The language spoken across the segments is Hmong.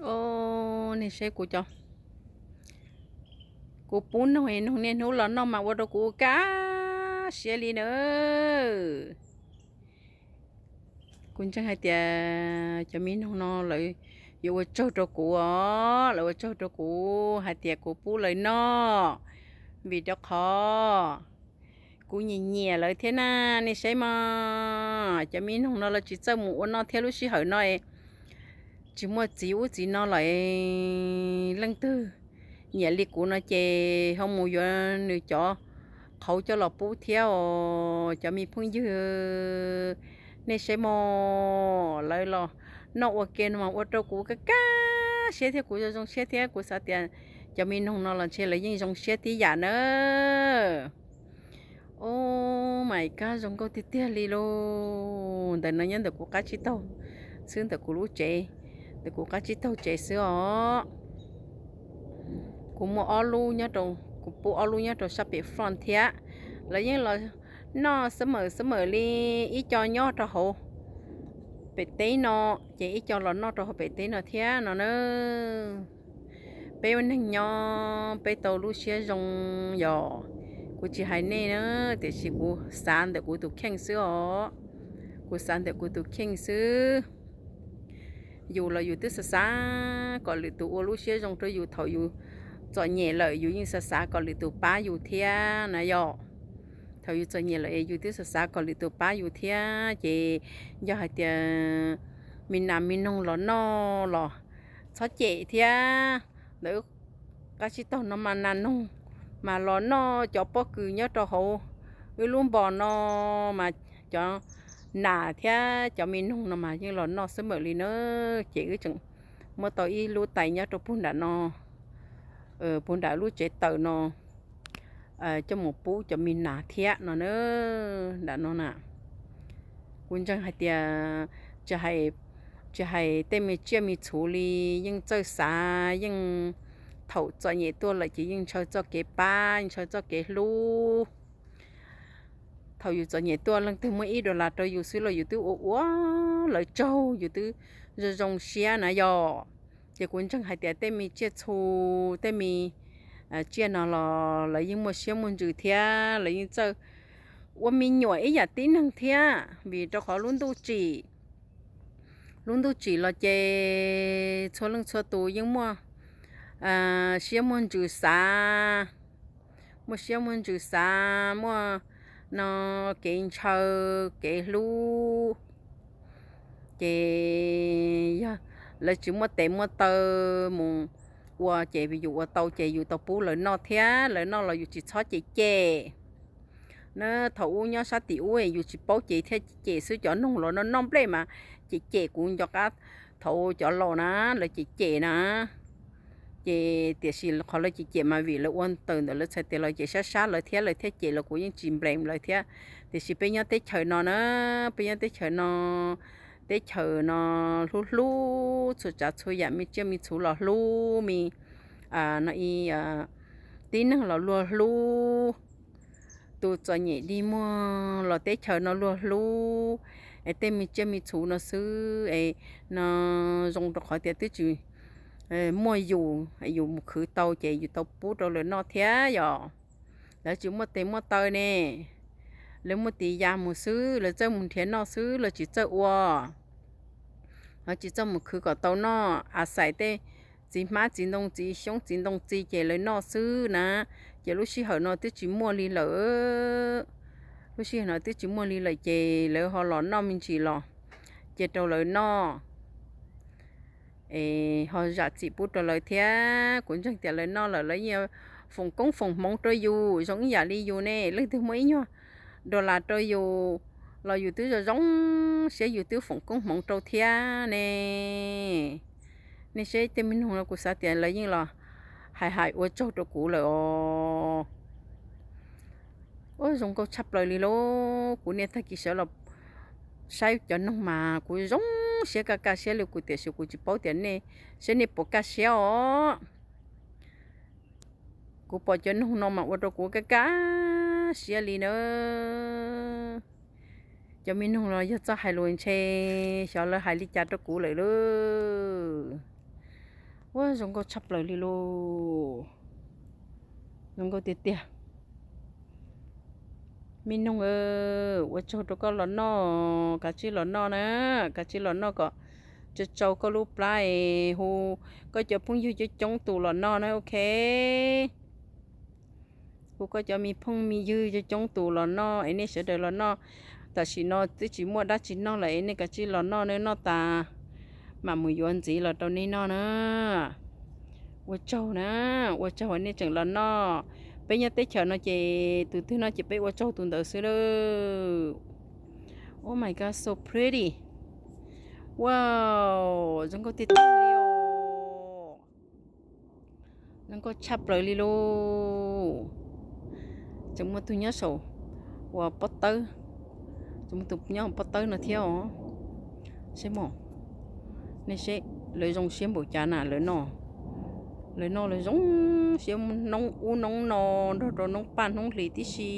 Os, nej saib kuv cov, kuv pub noog, noog niaj hnub los noj mas ua rau kuv kaj siab li nawb. Kuv ntseeg hais tias cov me noog no lawv yuav ua tsaug rau kuv os, lawv ua tsaug rau kuv hais tias kuv pub lawv noj, vim rau qhov kuv nyiam nyiam lawv thiab na. Nej saib mog, cov me noog no lawv tsis txawj mus ua noj thiab, lub sij hawm no tsis muaj txiv ub txiv no lawm, leej twg nyiam li kuv no ces ho mus yuav nws cov qhauv coj los pub thiab os cov me phooj ywg. Nej saib mog, lawv los noj ua ke no mas ua rau kuv kaj kaj siab thiab kuv zoo zoo siab thiab. Kuv xav tias cov me noog no los ntshe lawv yeej zoo siab tib yam nawb. Os, mas kaj zoo nkauj tiag tiag li lauj. Ntawm no nyob ntawm kuv qab tsib taug xwb, ntawm kuv lub tsev, ntawm kuv qab tsib taug tsev xwb os. Kuv muaj ob lub nyob rau, kuv pub ob lub nyob rau sab pem front thiab. Lawv yeej los noj xab mawm xab mawm li, ib co nyob rau hauv pem teb no, ces ib co los noj rau hauv pem teb no thiab no na. Peb ua neeg nyob peb tau lub siab zoo yom. Kuv tsis hais nej na, tiam sis kuv xav ntawm kuv tus kheej xwb os. Kuv xav ntawm kuv tus kheej xwb. Yus los yus twb xav xav kom lwm tus ua lub siab zoo rau yus, thaum yus txom nyem lawm yus yeej xav xav kom lwm tus pab yus thiab na yom. Thaum yus txom nyem lawm es yus twb xav xav kom lwm tus pab yus thiab. Ces yog hais tias me nas me noog los noj los txhob cem thiab. Ntawm qab tsib taug no mas nas noog mas los noj cov pob kws nyob rau hauv wb lub npos no, mas cov nas thiab cov me noog no mas yeej los noj xwb mawm li na. Ces wb tseem muab tau ib lub tais nyob rau puag nram no, puag nram lub tsev taws no, coj mus pub cov me nas thiab no na. Nram no na, kuv ntseeg hais tias tsis hais, tsis hais tej me tsiaj me txhu li, yeej txawj xav, yeej thaum txom nyem tuaj lawm ces yeej ntshaw txoj kev pab, ntshaw txoj kev hlub. Thaum yus txom nyem tuaj leej twg muab ib dollar rau yus xwb los yus twb ua ua lawv tsaug, yus twb zoo zoo siab na yom. Ces kuv ntseeg hais tias tej me tsiaj txhu, tej me tsiaj no los lawv yeej muaj siab muaj ntsws thiab, lawv yeej txawj ua me nyuam ib yam tib neeg thiab, vim rau qhov lub ntuj tsim, lub ntuj tsim los ces txhua leej txhua tus yeej muaj siab muaj ntsws xav, muaj siab muaj ntsws xav, muaj no kev ntshaw, kev hlub. Ces yog lawv tsis muaj tes muaj taw mus ua ces yus ua tau ces yus tau pub lawv noj thiab, lawv noj los yus tsis txhob cem cem na. Thaum ub nyob sab tim ub yus tsis paub ces thiaj cem xwb, cov noog los noj noj nplej mas cem cem kuv nco qab thaum cov laus na, lawv cem cem na. Ces tiam sis qhov lawv cem cem mas vim lawv ua tawm ntawm lawv txhais tes los ces sab sab lawv thiab, lawv thiaj cem los kuv yeej tsis blame lawv thiab. Tiam sis peb nyob teb chaws no na, peb nyob teb chaws no, teb chaws no hlub hlub txhua tsav txhua yam, me tsiaj me txhu los hlub, me no tib neeg los luag hlub, tus txom nyem dig muag los teb chaws no luag hlub. Es tej me tsiaj me txhu no xwb es no zoo rau qhov tias twb tsis muaj yus, yus mus khwv tau ces yus tau pub rau lawv noj thiab yom. Lawv tsis muaj tes muaj taw ne, lawv muaj tis ya mus xwb, lawv txawj mus nrhiav noj xwb, lawv tsis txawj ua, lawv tsis txawj mus khwv kom tau noj. As xais tej txiv hmab txiv ntoo txiv xyoob txiv ntoo txiv ces lawv noj xwb na. Ces lub sij hawm no twb tsis muaj li lawm, lub sij hawm no twb tsis muaj li lawm ces lawv ho los noj me ntsis los cia rau lawv noj es ho zam txim pub rau lawv thiab. Kuv ntseeg tias lawv noj lawm lawv yeej foom koob foom hmoov rau yus zoo ib yam li yus ne. Leej twg muaj ib nyuag dollar rau yus los yus twb zoo zoo siab, yus twb foom koob hmoov rau thiab ne. Nej saib tej me noog no kuv xav tias lawv yeej los hais hais ua tsaug rau kuv lawm os. Ua zoo nkauj tshaj plaws li lauj. Kuv niaj tag kis sawv los saib cov noog mas kuv zoo siab kaj kaj siab li kuv, tiam sis kuv tsis paub tias nej, saib nej puas kaj siab os. Kuv pom cov noog no mas ua rau kuv kaj kaj siab li na. Cov me noog los yog txoj hais lus ntshe xyov lawv hais li cas rau kuv lawm lauj. Zoo nkauj tshaj plaws li lauj. Zoo nkauj tiag tiag. Me noog, ua tsaug rau koj los noj, kav tsij los noj na, kav tsij los noj kom tsau tsau koj lub plab es hu koj cov phooj ywg coob coob tus los noj na, ok. Hu koj cov me phooj me ywg coob coob tus los noj es nej sawv daws los noj. Tam sim no twb tsis muaj dab tsi noj lawm es nej kav tsij los noj na, noj tas mam mus yuav ntxiv los rau nej noj na. Ua tsaug na, ua tsaug uas nej tseem los noj. Peb nyob teb chaws no ces tus twg noj ces peb ua tsaug tus ntawd xwb lauj. Oh my God, so pretty. Wow, zoo nkauj tiag tiag li os. Zoo nkauj tshaj plaws li lauj. Tseem muaj tus nyob saum uas pob tawb, tseem muaj tus nyob pob tawb no thiab os. Seb mog, nej seb lawv zoo siab npaum cas na lawv noj. Lawv noj lawv zoo siab, noob ub noob no nrog rau noob paj noob hlis tib si.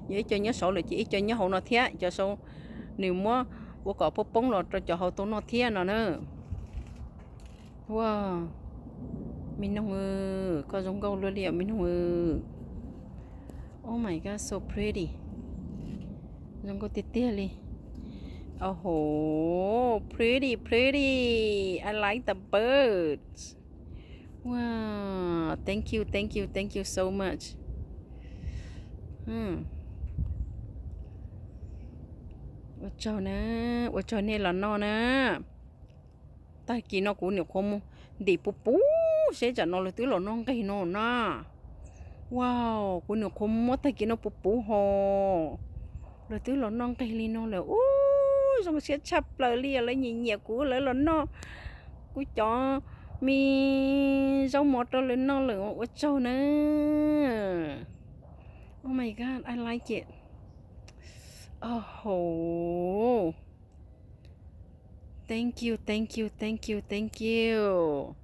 Yog ib co nyob saud lawm ces ib co nyob hauv no thiab, cov saud nws muab ua kom poob poob los rau cov hauv tau noj thiab no na. Wow, me noog, koj zoo nkauj luaj li os me noog. Oh my God, so pretty. Zoo nkauj tiag tiag li. Oh ho, pretty, pretty. I like the birds. Wow, thank you, thank you, thank you so much. Ua tsaug na, ua tsaug nej los noj na. Tag kis no kuv nyuam qhuav mus ntim puv puv seb tsam no lawv twb los noj nqeg no na. Wow, kuv nyuam qhuav muab tag kis no puv puv ho lawv twb los noj nqeg li no lawm. Ub, zoo siab tshaj plaws li os, lawv nyiam nyiam kuv, lawv los noj kuv cov me zaub mov rau lawv noj lawm, ua tsaug na. Oh my God, I like it. Oh ho. Thank you, thank you, thank you, thank you.